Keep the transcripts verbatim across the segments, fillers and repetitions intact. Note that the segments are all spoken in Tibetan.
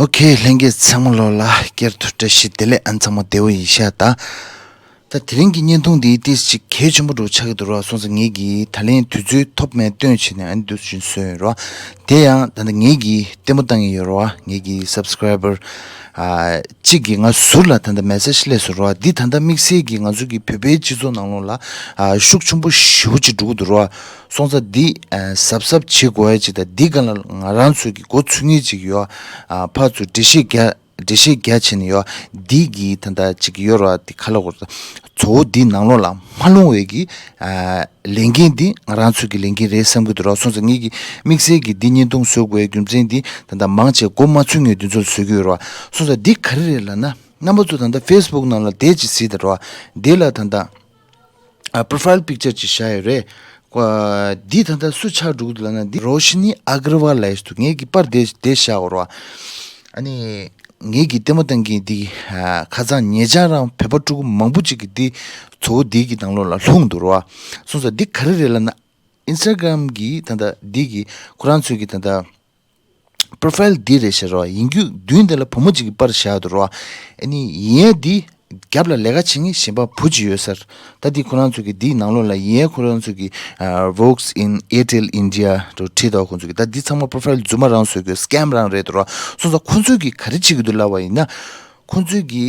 ཨོ་ཁེ། ལྷན་རྒྱས་ཚང་མ་ལོ་ལ་བསྐྱར་དུ་བཀྲ་ཤིས་བདེ་ལེགས། ཨ་ཚང་མ་བདེ་བོ་ཡིན་ཤག་ད། ད་དེ་རིང་གི་བརྙན་ཐུང་འདི་ཏིས་ཅིག་གལ་ཆེན་པོ་འདྲ་ཆགས་ཀྱི་འདུག་ར། སོང་ཙང་ངེད་ཀྱིས་ད་ལན་དུས་ཚོད་ཐོབ་མེད་སྟོན་བྱས་ནས་ཨ་ནི་འདུག་ཅིག་བཟོས་ཡོད་ར། དེ་ཡང་ད་ལྟ་ངེད་ཀྱིས་ལྟད་མོ་བཏང་གི་ཡོད་ར། ངེད་ཀྱི་སབ་སི་ཀ་རའི་བར་ཨ་གཅིག་གིས་ང་ཟུར་ལ་ད་ལྟ་མེ་སེ་ཇི་སླེབས་སོང་ར། འདི་ད་ལྟ་དམིགས་བསལ་གྱིས་ང་ཚོ་གི་བོད་པའི་སྤྱི་ཚོགས་ནང་ལོགས་ལ་ཨ་ཤུགས་ཆེན་པོ་ཞེ་པོ་ཅིག་འགྲོ་གི་འདུག་ར། སོང་ཙང་འདི་ཨ་གཟབ་གཟབ་བྱེད་དགོས་ཡ་ཅིག་དང་། འདི་སྒང་ལ་ང་རང་ཚོས་ཀྱི་འགོ་ཚུགས་མཁན་ཅིག་ཡོད། ཨ་ཕར་ཚུར་འགྲེལ་བཤད་རྒྱག་འགྲེལ་བཤད་རྒྱག་བྱས་ནས་ཡོད། འདི་གི་ད་ལྟ་ཅིག་ཡོད་ར། འདི་ག་ལ་གོ་ར། གཙོ་བོ་འདི་ནང་ལོགས་ལ་མ་ལྷུང་བའི་གི་ཨ་ལས་འགན་འདི་ང་རང་ཚོ་གི་ལས་འགན་རེད་བསམ་གྱི་འདུག་ར། སོང་ཙང་ངེད་ཀྱིས་དམིགས་བསལ་གྱིས་འདི་བརྙན་ཐུང་བཟོ་དགོས་རྒྱུ་མཚན་འདི་ད་ལྟ་མང་ཆེ་འགོ་མ་ཚུགས་མཁན་འདི་ཚོར་བཟོ་གི་ཡོད་ར། སོང་ཙང་འདི་ག་རེ་རེད་ལབ་ན། རྣམ་པ་ཚོ་ད་ལྟ་ཕེ་སི་བུག་ནང་ལ་དེ་ཅིག་གཟིགས་དང་ར། འདི་ལ་ད་ལྟ་ཨ་པོ་རོ་ཕ་ཡིལ་པིག་ཅར་ཅིག་བཞག་ཡོད་རེད། ཀོ་འདི་ད་ལྟ་སུ་ཆགས་འགྲོ་གི་འདུག་ལབ་ན། འདི་རོ་ཤི་ནི་ཨ་གར་ཝལ་ལབ་ཡས་འདུག་ངེད་ཀྱི་པར་དེ་དེ་བཞག་ཡོད་ར། ཨ་ནི་ངེད་ཀྱི་ལྟད་མོ་བཏང་གི་འདི་ཨ་ཁ་སང་ཉེ་ཆར་རང་བོད་པ་ཕྲུ་གུ་མང་པོ་ཅིག་གིས་འདི་གཙོ་བོ་འདི་གི་ནང་ལོགས་ལ་ལྷུང་འདུག་ར། སོང་ཙང་འདི་ག་རེ་རེད་ལབ་ན། ཨིན་སི་ཊ་གྷ་རམ་གི་ད་ལྟ་འདི་གི་ཁོ་རང་ཚོའི་གི་ད་ལྟ་པོ་རོ་ཕ་ཡིལ་འདི་རེད་ཤག་ར། ཡིན་རྒྱུ་མདུན་དེ་ལ་བུ་མོ་གཅིག་གི་པར་བཞག་འདུག་ར། ཨ་ནི་ཡིན་ཡ་འདི་རྒྱབ་ལ་ལས་ཀ་བྱེད་མཁན་གཞན་པ་བུ་གཅིག་ཡོད་ས་རེད། ད་འདི་ཁོ་རང་ཚོ་གི་འདིའི་ནང་ལོགས་ལ་ཡིན་ཡ་ཁོ་རང་ཚོ་གི་ཨ་works in Airtel India འདྲ་བྲིས་འདུག་ཁོ་ཚོ་གི། ད་འདི་ཚང་མ་པོ་རོ་ཕ་ཡིལ་རྫུན་མ་རང་བཟོས་གི་སི་ཀེམ་རང་རེད་འདུག་ར། སོང་ཙང་ཁོ་ཚོ་གི་ག་རེ་བྱེད་ཀྱི་འདུག་ལབ་པ་ཡིན་ན། ཁོ་ཚོ་གི་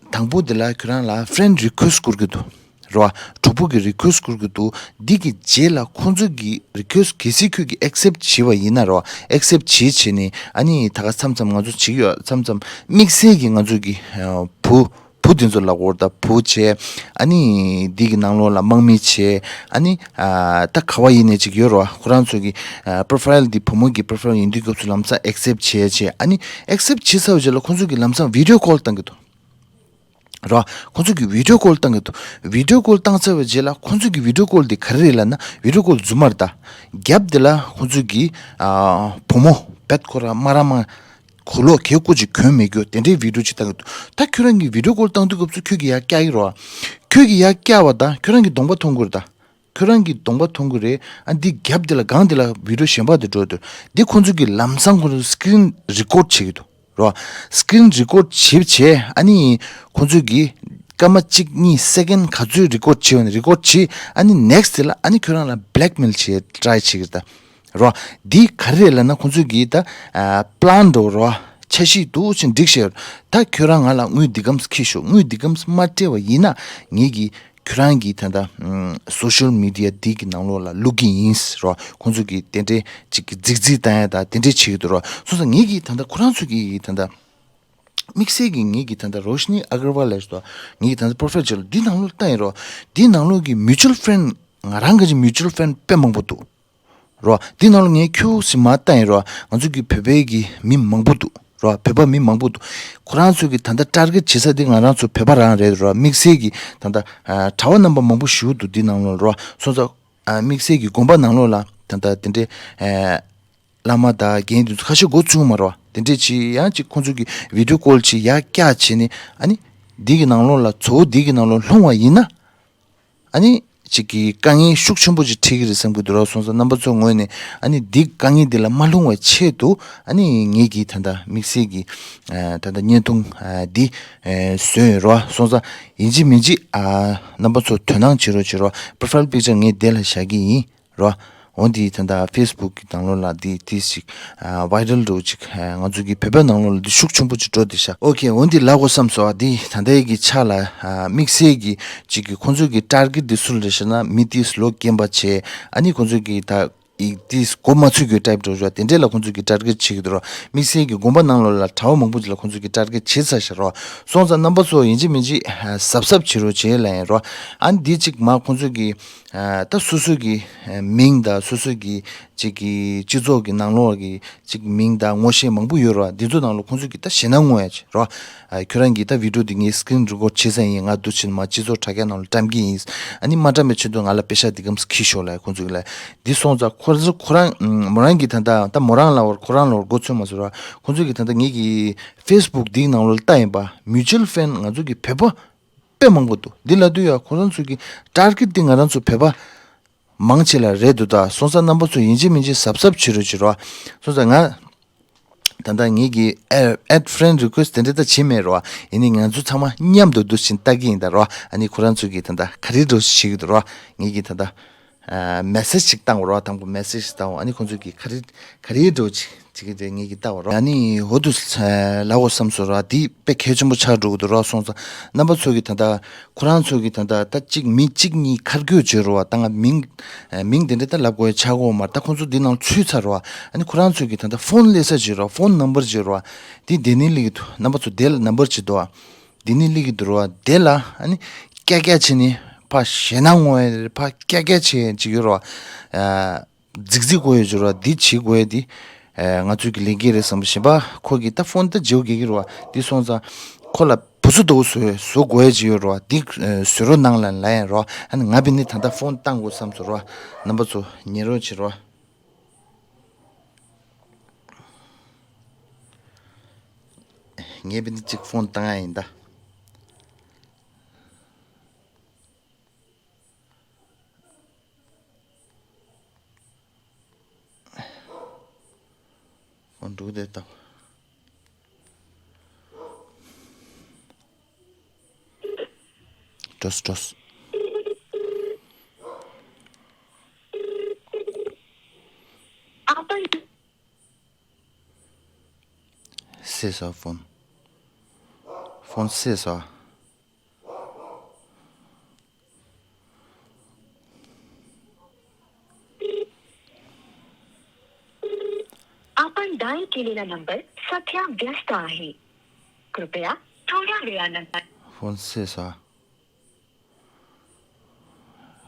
དང་པོ་དེ་ལ་ཁྱོད་རང་ལ་ཕེ་རེན་ཌི་རི་ཀུ་ཨེ་སི་ཊི་བསྐུར་གྱི་འདུག་ར། གྲོགས་པོ་གི་རི་ཀུ་ཨེ་སི་ཊི་བསྐུར་གྱི་འདུག་འདི་གི་རྗེས་ལ་ཁོང་ཚོ་གི་རི་ཀུ་ཨེ་སི་ཊི་གལ་སྲིད་ཁྱོད་ཀྱིས་ཨེག་སེབ་བྱས་པ་ཡིན་ན་ར། ཨེག་སེབ་བྱས་བྱས་ནས་ཨ་ནི་ད་ག་མཚམས་མཚམས་ང་ཚོ་བྱེད་ཀྱི་ཡོད། མཚམས་མཚམས་དམིགས་བསལ་གྱི་ང་ཚོ་གི་ཨ་བུ་བུ་དེ་ཚོ་ལ་འོར་ད་བུ་བྱས། ཨ་ནི་འདི་གི་ནང་ལོགས་ལ་དམག་མི་བྱས། ཨ་ནི་ཨ་ད་ག་བ་ཡིན་ནས་ཅིག་ཡོད་ར། ཁོ་རང་ཚོ་གི་ཨ་པོ་རོ་ཕ་ཡིལ་འདི་བུ་མོ་གི་པོ་རོ་ཕ་ཡིལ་ཡིན་དུས་སྐབས་སུ་ལམ་སང་ཨེག་སེབ་བྱས་བྱས། ཨ་ནི་ཨེག་སེབ་བྱས་ཚར་བའི་རྗེས་ལ་ཁོང་ཚོ་གི་ལམ་སང་བི་ཌི་ཡོ་ཀོལ་བཏང་གི་འདུག་ར། ཁོང་ཚོ་གིས་བི་ཌི་ཡོ་ཀོལ་བཏང་གི་འདུག་བི་ཌི་ཡོ་ཀོལ་བཏང་ཚར་བའི་རྗེས་ལ་ཁོང་ཚོ་གི་བི་ཌི་ཡོ་ཀོལ་དེ་ག་རེ་རེད་ལབ་ན། བི་ཌི་ཡོ་ཀོལ་རྫུན་མ་རེད་ད། རྒྱབ་དེ་ལ་ཁོང་ཚོ་གི་ཨ་བུ་མོ་བེད་ཁོ་ར་མ་ར་མ་གོ་ལོག་གད་སྐུ་ཅིག་གོན་མེད་རྒྱུ་དེ་འདྲའི་བི་ཌི་ཡོ་ཅིག་བཏང་གི་འདུག་ད་ཁྱོད་རང་གིས་བི་ཌི་ཡོ་ཀོལ་བཏང་དུས་སྐབས་སུ་ཁྱོད་ཀྱིས་ཡར་བཀྱག་གི་རེད་བ། ཁྱོད་ཀྱིས་ཡར་བཀྱག་པ་དང་ཁྱོད་རང་གི་གདོང་པ་མཐོང་གི་རེད་ད། ཁྱོད་རང་གི་གདོང་པ་མཐོང་གི་རེད། ཨ་འདི་རྒྱབ་འདི་ལ་སྒང་འདི་ལ་བི་ཌི་ཡོ་གཞན་པ་དེ་འགྲོ་འདུག་འདི་ཁོང་ཚོ་གིས་ལམ་སང་ཁོང་ཚོ་སི་ཀི་རིན་རི་ཀོཌ་བྱེད་ཀྱི་འདུག་རོ། སི་ཀི་རིན་རི་ཀོཌ་བྱེད་བྱས། ཨ་ནི་ཁོང་ཚོ་གིས་སྐར་མ་གཅིག་གཉིས་སེ་ཀེན་ག་ཚོད་རི་ཀོཌ་བྱེད་པ་ནི་རི་ཀོཌ་བྱེད། ཨ་ནི་ནེག་སི་ཊི་དེ་ལ་ཨ་ནི་ཁྱོད་རང་ལ་བྷི་ལེག་མེལ་བྱེད་ཊ་རའི་བྱེད་ཀྱི་རེད་ད། རོ། འདི་ག་རེ་རེད་ལབ་ན་ཁོང་ཚོ་གིས་ད་ཨ་པི་ལན་འདྲ་བོ་རོ། འཆར་གཞི་འདུག་ཅིག་སྒྲིག་བཞག་ད་ཁྱོད་རང་ང་ལ་དངུལ་འདི་གམ་ཁྱེར་ཤོག་དངུལ་འདི་གམ་མ་སྤྲད་པ་ཡིན་ན་ངེད་ཀྱིས་ཁྱོད་རང་གི་ད་ལྟ་སོ་ཤལ་མི་ཌི་ཡ་འདི་གི་ནང་ལོགས་ལ་བླུག་གི་ཡིན་རོ། ཁོང་ཚོ་གིས་དེ་འདྲའི་ཅིག་གི་རྫིག་རྫིག་བཏང་ཡ་ད་དེ་འདྲའི་བྱེད་ཀྱི་འདུག་རོ། སོང་ཙང་ངེད་ཀྱིས་ད་ལྟ་ཁོ་རང་ཚོ་གི་ད་ལྟ་དམིགས་བསལ་གྱི་ངེད་ཀྱི་ད་ལྟ་རོ་ཤི་ནི་ཨ་གར་ཝལ་ལབ་ཞིག་འདུག་ངེད་ཀྱི་ད་ལྟ་པོ་རོ་ཕ་ཡིལ་ཅིག་ལ་འདི་ནང་ལོགས་བལྟས་ཡིན་རོ། འདི་ནང་ལོགས་ཀྱི་མིའུ་ཅུལ་ཕ་རེན་ཌི་ང་རང་གི་མིའུ་ཅུལ་ཕ་རེན་ཌི་དཔེ་མང་པོ་འདུག་རོ། འདི་ནང་ལ་ངས་ཁྱུག་ཙམ་མར་བལྟས་ཡིན་རོ། ང་ཚོ་གི་བོད་པའི་གི་མི་མང་པོ་འདུག་རོ། བོད་པ་མི་མང་པོ་འདུག་ཁོ་རང་ཚོ་གི་ད་ལྟ་ཊར་གེཊ་བྱེད་ས་འདི་ང་རང་ཚོ་བོད་པ་རང་རེད་རོ། དམིགས་བསལ་གི་ད་ལྟ་ཨ་གྲྭ་བ་རྣམ་པ་མང་པོ་ཞིག་འདུག་འདི་ནང་ལོགས་རོ། སོང་ཙང་ཨ་དམིགས་བསལ་གི་དགོན་པ་ནང་ལོགས་ལ་ད་ལྟ་དེ་འདྲའི་ཨ་བླ་མ་དང་རྒན་དེ་ཚོ་ཁ་ཤས་འགོ་བཙུགས་མ་རོ། དེ་འདྲས་ཅིག་ཡང་ཅིག་ཁོང་ཚོ་གི་བི་ཌི་ཡོ་ཀོལ་ཅིག་ཡར་བཀྱག་བྱས་ནས། ཨ་ནི་འདི་གི་ནང་ལོགས་ལ་གཙོ་བོ་འདི་གི་ནང་ལོགས་ལྷུང་བ་ཡིན་ན། ཨ་ནི་ཅིག་གི་དཀའ་ངལ་ཤུགས་ཆེན་པོ་ཅིག་འཕྲད་ཀྱི་རེད་བསམ་གྱི་འདུག་ར། སོང་ཙང་རྣམ་པ་ཚོའི་ངོས་ནས་ཨ་ནི་འདི་དཀའ་ངལ་འདི་ལ་མ་ལྷུང་བའི་ཆེད་དུ། ཨ་ནི་ངེད་ཀྱིས་ད་ལྟ་དམིགས་བསལ་གྱི་ཨ་ད་ལྟ་བརྙན་ཐུང་ཨ་འདི་ཨ་བཟོས་ཡོད་ར། སོང་ཙང་ཡིན་གཅིག་མིན་གཅིག་ཨ་རྣམ་པ་ཚོ་དོ་སྣང་བྱེད་རོགས་བྱེད་རོགས། པོ་རོ་ཕ་ཡིལ་པིག་ཅར་ངས་འདི་ལ་བཞག་གི་ཡིན་ར། འོ་འདི་ད་ལྟ་ཕེ་སི་བུག་གི་ནང་ལོགས་ལ་འདི་ཏིས་ཅིག་ཨ་ཝའི་རལ་འདྲ་བོ་ཅིག་ཨ་ང་ཚོ་གི་བོད་པའི་ནང་ལོགས་ལ་འདི་ཤུགས་ཆེན་པོ་ཅིག་འགྲོ་བསྡད་ཤག་ཨོ་ཁེ། འོ་འདི་ལབ་དགོས་བསམ་སོང་། ཨ་འདི་ད་ལྟའི་གི་ཆ་ལ་ཨ་དམིགས་བསལ་གྱི་ཅིག་གི་ཁོང་ཚོ་གི་ཊར་གེཊ་འདི་སུ་ལ་རེད་ཟེར་ན་མི་ཏིས་ལོ་རྒན་པ་བྱས། ཨ་ནི་ཁོང་ཚོ་གི་ད་ཨི་ཏིས་གོ་མ་ཚོད་གི་ཊའིབ་འདྲ་བོ་ཅིག་དེ་འདྲས་ལ་ཁོང་ཚོ་གི་ཊར་གེཊ་བྱེད་ཀྱི་འདུག་ར། དམིགས་བསལ་གྱི་དགོན་པ་ནང་ལོགས་ལ་གྲྭ་བ་མང་པོ་ཅིག་ལ་ཁོང་ཚོ་གི་ཊར་གེཊ་བྱེད་ཚར་ཤག་ར། སོང་ཙང་རྣམ་པ་ཚོ་ཡིན་གཅིག་མིན་གཅིག་ཨ་གཟབ་གཟབ་བྱེད་རོགས་བྱེད་ལབ་ཡིན་ར། ཨ་ནི་འདི་ཅིག་མ་ཁོང་ཚོ་གི་ཨ་ད་སོ་སོ་གི་ཨ་མིང་དང་སོ་སོ་གི་ཅིག་གི་སྤྱི་ཚོགས་ཀྱི་ནང་ལོགས་ཀྱི་ཅིག་མིང་དང་ངོ་ཤེས་མང་པོ་ཡོད་ར། འདི་ཚོ་ནང་ལ་ཁོང་ཚོ་གི་ད་ཞེད་སྣང་ངོ་ཡ་ཅིག་ར། ཨ་ཁྱོད་རང་གི་ད་བི་ཌི་ཡོ་འདི་ངས་སི་ཀི་རིན་རི་ཀོཌ་བྱས་ཚར་ཡིན། ང་འདུག་ཕྱིན་མ་སྤྱི་ཚོགས་དྲ་རྒྱ་ནང་ལ་བཀྲམ་གི་ཡིན། ཨ་ནི་མ་བཀྲམ་པའི་ཆེད་དུ་ང་ལ་པེ་ཤག་འདི་གམ་ཁྱེར་ཤོག་ལབ་ཁོང་ཚོ་གི་ལབ། འདི་སོང་ཙང་ཁོ་ཚོ་ཁོ་རང་མོ་རང་གི་ད་ད་ད་མོ་རང་ལ་བར་ཁོ་རང་ལ་བར་མགོ་ཚོད་མ་ཚོད་ར། ཁོང་ཚོ་གི་ད་ད་ངེད་ཀྱི་ཕེ་སི་བུག་འདིའི་ནང་ལོགས་ལ་ལྟ་ཡིན་པ་མིའུ་ཅུལ་ཕན་ང་ཚོ་གི་བོད་པ་དཔེ་མང་པོ་འདུག་འདི་ལབ་དུས་ཡ་ཁོ་རང་ཚོ་གི་ཊར་གེཊ་འདི་ང་རང་ཚོ་བོད་པ་མང་ཆེ་ལ་རེད་འདུག་ད་སོང་ཙང་རྣམ་པ་ཚོ་ཡིན་གཅིག་མིན་གཅིག་གཟབ་གཟབ་བྱེད་རོགས་བྱེད་རོགས། སོང་ཙང་ང་ ད་ལྟ་ངེད་ཀྱི་add friend request དེ་འདྲ་ད་བྱེད་མེད་རོ། ཡིན་ནའི་ང་ཚོ་ཚང་མ་མཉམ་དུ་འདུག་བཞིན་ལྟ་གི་ཡིན་ད་རོ། ཨ་ནི་ཁོ་རང་ཚོ་གིས་ད་ལྟ་ག་རེ་འདྲ་བྱེད་ཀྱི་འདུག་རོ། ངེད་ཀྱིས་ད་ལྟ་message ཅིག་བཏང་བ་རོ། དང་པོ་message ཅིག་བཏང་བ། ཨ་ནི་ཁོ་ཚོ་གིས་ག་རེ་ག་རེ་འདྲ་བྱེད་ཀྱི་རེད་ངེད་ཀྱིས་ལྟ་བ་རོ། ཨ་ནི་འོ་འདུག་ལབ་དགོས་བསམ་སོང་རོ། འདི་དཔེ་གལ་ཆེན་པོ་ཆགས་འགྲོ་གི་འདུག་རོ། སོང་ཙང་རྣམ་པ་ཚོ་གིས་ད་ལྟ་ཁོ་རང་ཚོ་གིས་ད་ལྟ་ད་གཅིག་མི་གཅིག་གཉིས་ཁ་སྐྱོ་བྱེད་རོ། ད་ང་མིང་མིང་དེ་འདྲ་ད་ལབ་དགོས་ཡ་ཆགས་ཀྱི་ཡོད་མ་རེད། ད་ཁོང་ཚོ་འདི་ནང་ཚུད་ཚར་རོ། ཨ་ནི་ཁོ་རང་ཚོ་གིས་ད་ལྟ་ཕོན་སླེབས་ས་བྱེད་རོ། ཕོན་ནམ་བར་བྱེད་རོ། འདི་དེ་ནས་སླེབས་ཀྱི་འདུག་རྣམ་པ་ཚོ་དེ་ལ་ནམ་བར་བྱེད་དོ། འདི་ནས་སླེབས་ཀྱི་འདུག་རོ། དེ་ལ་ཨ་ནི་ཀྱ་ཀྱ་བྱས་ནས་ཕར་ཞེད་སྣང་ངོ་ཡ་ཕར་ཀྱ་ཀྱ་བྱས་ཡ་ཅིག་ཡོད་རོ། ཨ། རྫིག་རྫིག་དགོས་ཡོད་ཅོ་ར་འདི་བྱེད་དགོས་ཡ་འདི། ཨེ། ང་ཚོའི་གི་ལས་འགན་རེད་བསམ་པ་བཞིན་པ། ཁོ་གི་ད་ཕོན་ད་བརྗེ་བོ་དགོས་ཀྱི་རེད་བ། འདི་སོང་ཙང་ཁོ་ལ་བུ་ཚོ་ལྟ་བུ་བཟོས་བཟོ་དགོས་ཡ་ཅིག་ཡོད་རེད་བ། འདི་ཨེ། བཟོས་རོགས་གནང་ལབ་ལབ་ཡ་རེད་བ། ཨ་ནི་ང་བི་ནི་ད་ལྟ་ཕོན་བཏང་དགོས་བསམ་སོང་རེད་བ། རྣམ་པ་ཚོ་ཉན་རོགས་བྱེད་རོགས། ངས་བི་ནི་གཅིག་ཕོན་བཏང་ཡ་ཡིན་ད། འགྲོ་བསྡད་དང་། འགྲོ་སོང་འགྲོ་སོང་། སེ་སོ་ཕོན། ཕོན་སེ་སོ། आपण डायल केलेला नंबर सध्या व्यस्त आहे. कृपया थोड्या वेळानंतर. ཕོན་སེ་སོ།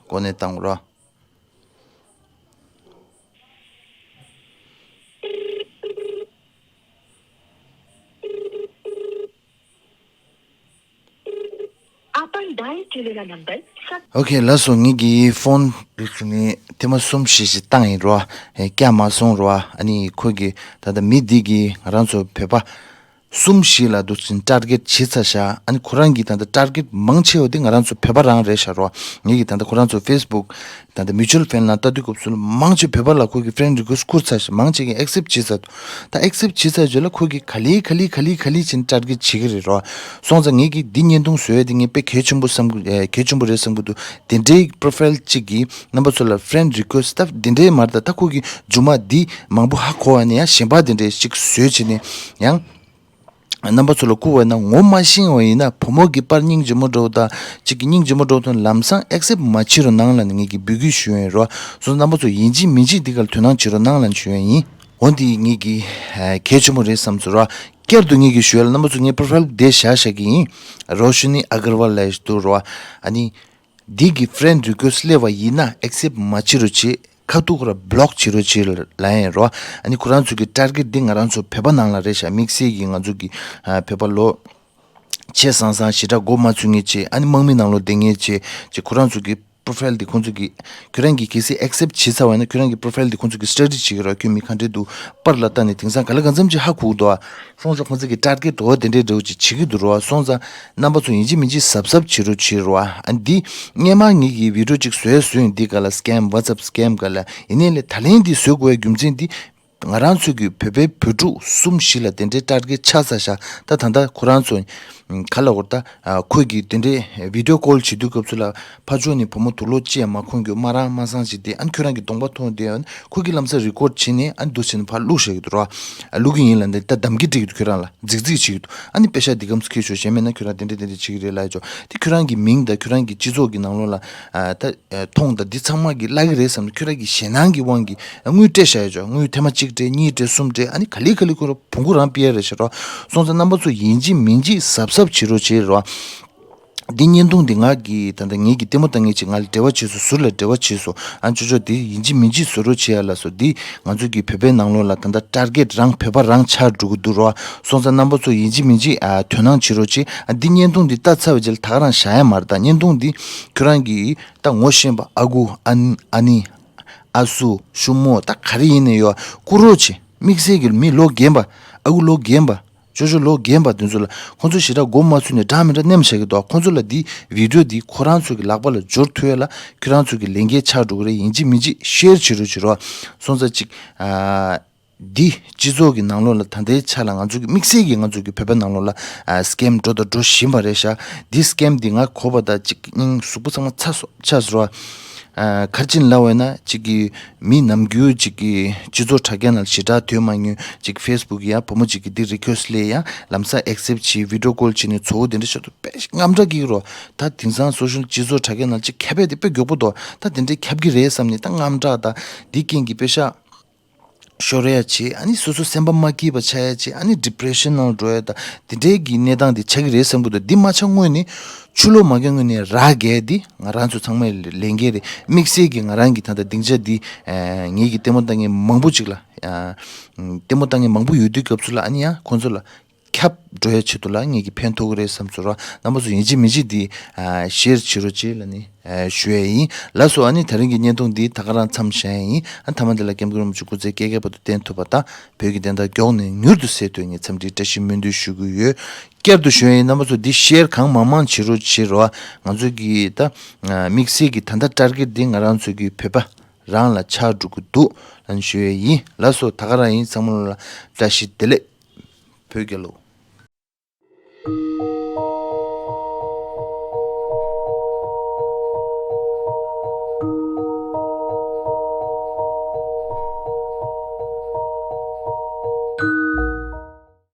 ཀོ་ནས་བཏང་རོགས། आपण डायल केलेला नंबर सध्या. ཨོ་ཁེ། ལགས་སོ། ངེད་ཀྱི་ཕོན་འདི་ཚོ་ནི་ཐེངས་མ་གསུམ་བཞི་ཞིག་བཏང་ཡིན་རོ། ཨེ། བཀྱག་མ་སོང་རོ། ཨ་ནི་ཁོ་གི་ད་ལྟ་མི་འདི་གིས་ང་རང་ཚོ་བོད་པ་གསུམ་བཞི་ལ་འདུག་ཅིང་ཊར་གེཊ་བྱེད་ཚར་ཤག་ཨ་ནི་ཁོ་རང་གིས་ད་ལྟ་ཊར་གེཊ་མང་ཆེ་བ་དེ་ང་རང་ཚོ་བོད་པ་རང་རེད་ཤག་རོ། ངེད་ཀྱིས་ད་ལྟ་ཁོ་རང་ཚོ་ཕེ་སི་བུག་ད་ལྟ་མིའུ་ཅུ་ཨལ་ཕན་ལ་ལྟ་དུས་སྐབས་སུ་མང་ཆེ་བོད་པ་ལ་ཁོ་གི་ཕེ་རེན་ཌི་རི་ཀུ་ཨེ་སི་ཊི་བསྐུར་ཚར་ཤག་མང་ཆེ་གིས་ཨེག་སེབ་ཊི་བྱེད་ཚར་འདུག་ད་ཨེག་སེབ་ཊི་བྱེད་ཚར་རྗེས་ལ་ཁོ་གིས་ག་ལེ་ག་ལེ་ག་ལེ་ག་ལེ་བྱས་ནས་ཊར་གེཊ་བྱེད་ཀྱི་རེད་རོ། སོང་ཙང་ངེད་ཀྱིས་འདི་བརྙན་ཐུང་བཟོ་ཡ་དེ་ངས་དཔེ་གལ་ཆེན་པོ་བསམ་གི། ཨེ། གལ་ཆེན་པོ་རེད་བསམ་གི་འདུག་དེ་འདྲའི་པོ་རོ་ཕའིལ་གཅིག་གིས་རྣམ་པ་ཚོ་ལ་ཕེ་རེན་ཌི་རི་ཀུ་ཨེ་སི་ཊི་ད་དེ་འདྲའི་མ་རེད། ད་ད་ཁོ་གིས་མཇུག་མ་འདི་མང་པོ་ཧ་གོ་བ་ནས་ཡང་གཞན་པ་དེ་འདྲའི་གཅིག་བཟོས་བྱས་ནས་ཡང་། རྣམ་པ་ཚོ་ལ་བསྐུར་བ་ཡིན་ན། ངོ་མ་ཤེས་པ་ཡིན་ན་བུ་མོ་གི་པར་སྙིང་རྗེ་མོ་འདྲ་བོ་དང་གཅིག་གི་སྙིང་རྗེ་མོ་འདྲ་བོ་དང་ལམ་སང་ཨེག་སེབ་མ་བྱེད་རོགས་གནང་ལབ་ནས་ངེད་ཀྱིས་འབོད་སྐུལ་ཞུ་ཡ་ཡིན་རོ། སོང་ཙང་རྣམ་པ་ཚོ་ཡིན་གཅིག་མིན་གཅིག་འདི་ག་ལ་དོ་སྣང་བྱེད་རོགས་གནང་ལབ་ནས་ཞུ་ཡ་ཡིན། འོ་འདི་ངེད་ཀྱི་གལ་ཆེན་པོ་རེད་བསམ་ཚུལ་རོ། བསྐྱར་དུ་ངེད་ཀྱིས་ཞུ་ཡ་ལ་རྣམ་པ་ཚོ་ངའི་པོ་རོ་ཕའིལ་དེ་བཞག་བཞག་གི་ཡིན། རོ་ཤི་ནི་ཨ་གར་ཝལ་ལབ་ཡ་ཞིག་འདུག་རོ། ཨ་ནི། འདི་གི་ཕེ་རེན་ཌི་རི་ཀུ་ཨེ་སི་ཊི་སླེབས་པ་ཡིན་ན་ཨེག་སེབ་མ་བྱེད་རོགས་བྱེད། ཁ་ཐུག་ཁོ་ར་བྷི་ལོག་བྱེད་རོགས་བྱེད་ལབ་ཡ་ཡིན་རོ། ཨ་ནི་ཁོ་རང་ཚོ་གི་ཊར་གེཊ་འདི་ང་རང་ཚོ་བོད་པ་ནང་ལ་རེད་ཤག་དམིགས་བསལ་གྱིས་ང་ཚོ་གི་ཨ་བོད་པ་ལོ་ཆེ་སང་སང་ཞེ་དྲག་མགོ་མ་ཚོས་མཁན་བྱས། ཨ་ནི་དམག་མི་ནང་ལོགས་བསྡད་མཁན་བྱས་བྱས། ཁོ་རང་ཚོ་གི་པོ་རོ་ཕའིལ་འདི་ཁོང་ཚོ་གི་ཁྱོད་རང་གིས་གལ་སྲིད་ཨེག་སེབ་ཊི་བྱེད་ཚར་བ་ཡིན་ན་ཁྱོད་རང་གི་པོ་རོ་ཕའིལ་འདི་ཁོང་ཚོ་གིས་སི་ཊ་ཌི་བྱེད་ཀྱི་རོ། ཁྱོད་མི་ག་འདྲས་འདུག་པར་ལ་བལྟས་ནས་དེང་སང་ག་ལེ་གང་འཚམ་ཅིག་ཧ་གོ་གི་འདུག་ཨ། སོང་ཙང་ཁོང་ཚོ་གི་ཊར་གེཊ་འོ་དེ་འདྲའི་འདྲ་བོ་ཅིག་བྱེད་ཀྱི་འདུག་རོ། སོང་ཙང་རྣམ་པ་ཚོ་ཡིན་གཅིག་མིན་གཅིག་གཟབ་གཟབ་བྱེད་རོགས་བྱེད་རོ། ཨ་འདི་སྔས་མ་ངེད་ཀྱིས་བི་ཌི་ཡོ་ཅིག་བཟོས་བཟོས་ཡིན། འདི་ག་ལ་སི་ཀེམ་ཝ་ཊི་སི་ཨེབ་སི་ཀེམ་ག་ལ་ཡིན་ནའི་ལས་ད་ལན་འདི་བཟོ་དགོས་པའི་རྒྱུ་མཚན་འདི་ང་རང་ཚོ་གི་བོད་པའི་བོད་ཕྲུག་གསུམ་བཞི་ལ་དེ་འདྲའི་ཊར་གེཊ་ཆགས་ཚར་ཤག་ད་ད་ལྟ་ཁོ་རང་ཚོ་ག་ལ་འོར་ད་ཁོས་ཀྱིས་དེ་འདྲའི་བི་ཌི་ཡོ་ཀོལ་བྱེད་དུས་སྐབས་སུ་ལ། ཕར་ཕྱོགས་ནས་བུ་མོ་དུག་ལོག་ཅི་ཡང་མ་འཁོར་རྒྱུ། སྨ་ར་སྨ་སང་བྱས་ཏེ། ཨ་ནི་ཁྱོད་རང་གི་གདོང་པ་མཐོང་སྟེ། ཨ་ནི་ཁོ་གིས་ལམ་སང་རི་ཀོཌ་བྱས་ནས་ཨ་ནི་འདུག་བྱས་ནས་ཕར་བླུགས་བཞག་གི་འདུག་རོ། ཨ་བླུགས་ཀྱི་ཡིན་ལབ་ནས་ད་དམ་གི་སྤྲད་ཀྱི་འདུག་ཁྱོད་རང་ལ་རྫིག་རྫིག་བྱེད་ཀྱི་འདུག་ཨ་ནི་པེ་ཤག་འདི་གམ་ཁྱེར་ཤོག་གཞན་མེད་ན་ཁྱོད་རང་དེ་འདྲ་དེ་འདྲ་བྱེད་ཀྱི་རེད་ལབ་ཡ་ཅོ། དེ་ཁྱོད་རང་གི་མིང་དང་ཁྱོད་རང་གི་སྤྱི་ཚོགས་ཀྱི་ནང་ལོགས་ལ་ཨ་ད་མཐོང་དང་འདི་ཚང་མ་གི་བརླག་གི་རེད་བསམ་ནས་ཁྱོད་རང་གི་ཞེད་སྣང་གི་དབང་གིས་དངུལ་སྤྲད་བཞག་ཡ་ཅོ། དངུལ་ཐེངས་མ་གཅིག་སྤྲད། གཉིས་སྤྲད། གསུམ་སྤྲད། ཨ་ནི་ག་ལེ་ག་ལེ་ཁོ་རང་བོང་གུ་རང་སྤེལ་ཡ་རེད་ཤག་རོ། སོང་ཙང་རྣམ་པ་ཚོ་ཡིན་གཅིག་མིན་གཅིག་གཟབ་གཟབ་བྱེད་རོགས་བྱེད་རོ། འདི་བརྙན་ཐུང་འདི་ང་གིས་ད་ལྟ་ངེད་ཀྱི་ལྟད་མོ་ལྟ་མཁན་ཅིག་ང་ལ་འབྲེལ་བ་བྱས་སོང་། ཟུར་ལ་འབྲེལ་བ་བྱས་སོང་། ཨ་ཅོ་ཅོ་འདི་ཡིན་གཅིག་མིན་གཅིག་བཟོ་རོགས་བྱེད་ཡ་ལབ་སོང་། འདི་ང་ཚོ་གི་བོད་པའི་ནང་ལོགས་ལ་ད་ལྟ་ཊར་གེཊ་རང་བོད་པ་རང་ཆགས་འགྲོ་གི་འདུག་རོ། སོང་ཙང་རྣམ་པ་ཚོ་ཡིན་གཅིག་མིན་གཅིག་ཨ་དོ་སྣང་བྱེད་རོགས་བྱེད། ཨ་འདི་བརྙན་ཐུང་འདི་ལྟ་ཚར་བའི་རྗེས་ལ་ད་ག་རང་བཞག་ཡ་མ་རེད། ད་བརྙན་ཐུང་འདི་ཁྱོད་རང་གིས་ད་ངོ་ཤེས་པ་ཨ་ཁུ་ཨ་ཨ་ནེ་ཨ་སུ་ཤུ་མོ་ད་ག་རེ་ཡིན་ནའི་ཡོད་བསྐུར་རོགས་བྱེད། དམིགས་བསལ་གྱི་མི་ལོ་རྒན་པ། ཨ་ཁུ་ལོ་རྒན་པ། ཅོ་ཅོ་ལོ་རྒན་པ་དེ་ཚོ་ལ་ཁོང་ཚོ་ཞེ་དྲག་མགོ་མ་ཚོས་ནས་འདྲ་མི་འདྲ་ནེམ་བཞག་གི་འདུག་ཁོང་ཚོ་ལ་འདི་བི་ཌི་ཡོ་འདི་ཁོ་རང་ཚོ་གི་ལག་པ་ལ་འབྱོར་ཐུབ་ཡ་ལ་ཁྱོད་རང་ཚོ་གི་ལས་འགན་ཆགས་འགྲོ་གི་རེད། ཡིན་གཅིག་མིན་གཅིག་ཤེར་བྱེད་རོགས་བྱེད་རོགས། སོང་ཙང་གཅིག་ཨ་ འདི་སྤྱི་ཚོགས་ཀྱི་ནང་ལོགས་ལ་ད་ལྟའི་ཆ་ལ་ང་ཚོ་གི་དམིགས་བསལ་གྱི་ང་ཚོ་གི་བོད་པ་ནང་ལོགས་ལ་ཨ་སི་ཀེམ་འགྲོ་དང་འགྲོ་བཞིན་པ་རེད་ཤག་འདི་སི་ཀེམ་འདི་ང་གོ་བ་དང་གཅིག་སྙིང་གཟུགས་པོ་ཚང་མ་ཚ་སོ་ཚ་སོ་ར། ཨ་ག་རེ་བྱས་ནས་ལབ་པ་ཡིན་ན་གཅིག་གི་མི་ནམ་རྒྱུན་གཅིག་གི་སྤྱི་ཚོགས་དྲ་རྒྱ་ནང་ཞེ་དྲག་སྡོད་མ་མྱོང་། གཅིག་ཕེ་སི་བུག་ཡ་བུ་མོ་གཅིག་གི་འདི་རི་ཁུ་ཨེ་སི་ལས་ཡ་ལམ་སང་ཨེག་སེབ་བྱས། བི་ཌི་ཡོ་ཀོལ་བྱས་ནས་ཚོ་བོ་དེ་འདྲ་ཤོར་དུས་དཔེ་དངངས་སྐྲག་སྐྱེ་གི་རོ། ད་དེང་སང་སོ་ཤལ་སྤྱི་ཚོགས་དྲ་རྒྱ་ནང་གཅིག་ཁྱབ་པ་དེ་དཔེ་མགྱོགས་པོ་འདུག་ད་དེ་འདྲའི་ཁྱབ་ཀྱི་རེད་བསམ་ནས་ད་དངངས་སྐྲག་དང་དེའི་རྐྱེན་གྱིས་དཔེ་ཤག་ཤོར་ཡ་བྱེད། ཨ་ནི་སོ་སོ་སེམས་པ་མ་སྐྱིད་པ་ཆགས་ཡ་བྱེད། ཨ་ནི་ཌི་པི་རེ་ཤན་ནང་འགྲོ་ཡ་དང་དེ་འདྲའི་གི་གནས་སྟངས་དེ་ཆགས་ཀྱི་རེད་བསམ་གི་འདུག་འདི་མ་ཆགས་སྔོན་ནས་ཕྱི་ལོགས་མ་གྱོན་སྔོན་ནས་རག་གས་དེ་ང་རང་ཚོ་ཚང་མས་ལེན་གྱི་རེད། དམིགས་བསལ་གྱི་ང་རང་གི་ད་ལྟ་སྡིངས་ཆ་འདི་ངེད་ཀྱི་ལྟད་མོ་ལྟ་མཁན་མང་པོ་ཅིག་ལ་ལྟད་མོ་ལྟ་མཁན་མང་པོ་ཡོད་དུས་སྐབས་སུ་ལ་ཨ་ནི་ཡང་ཁོང་ཚོ་ལ་ཁྱབ་འགྲོ་ཡ་ཆེད་དུ་ལ་ངེད་ཀྱི་ཕན་ཐོགས་ཀྱི་རེད་བསམ་ཚོར་བ། རྣམ་པ་ཚོ་ཡིན་གཅིག་མིན་གཅིག་འདི་ཤེར་བྱེད་རོགས་བྱེད་ལ་ནི་ཞུ་ཡ་ཡིན། ལགས་སོ། ཨ་ནི་དེ་རིང་གི་བརྙན་ཐུང་འདི་ད་ག་རང་མཚམས་བཞག་ཡ་ཡིན། ཨ་མཐའ་མ་འདི་ལ་ཀེམ་ཀུན་རིན་པོ་ཆེ་སྐུ་ཚེ་བསྐལ་བརྒྱའི་བར་དུ་བརྟན་ཐུབ་པ་དང་བོད་ཀྱི་བདེན་མཐའ་མགྱོགས་ནས་མྱུར་དུ་གསལ་ཐུབ་ངེས་འཚམས་འདྲིའི་བཀྲ་ཤིས་སྨོན་འདུན་ཞུ་གི་ཡོད། བསྐྱར་དུ་ཞུ་ཡ་ཡིན། རྣམ་པ་ཚོ་འདི་ཤེར་གང་མང་མང་བྱེད་རོགས་བྱེད་རོགས། ང་ཚོ་གི་ད་དམིགས་བསལ་གྱི་ད་ལྟ་ཊར་གེཊ་འདི་ང་རང་ཚོ་གི་བོད་པ་རང་ལ་ཆགས་འགྲོ་གི་འདུག་ལ་ཞུ་ཡ་ཡིན། ལགས་སོ། ད་ག་རང་ཡིན། ཚང་མ་ལ་བཀྲ་ཤིས་བདེ་ལེགས། བོད་རྒྱལ་ལོ།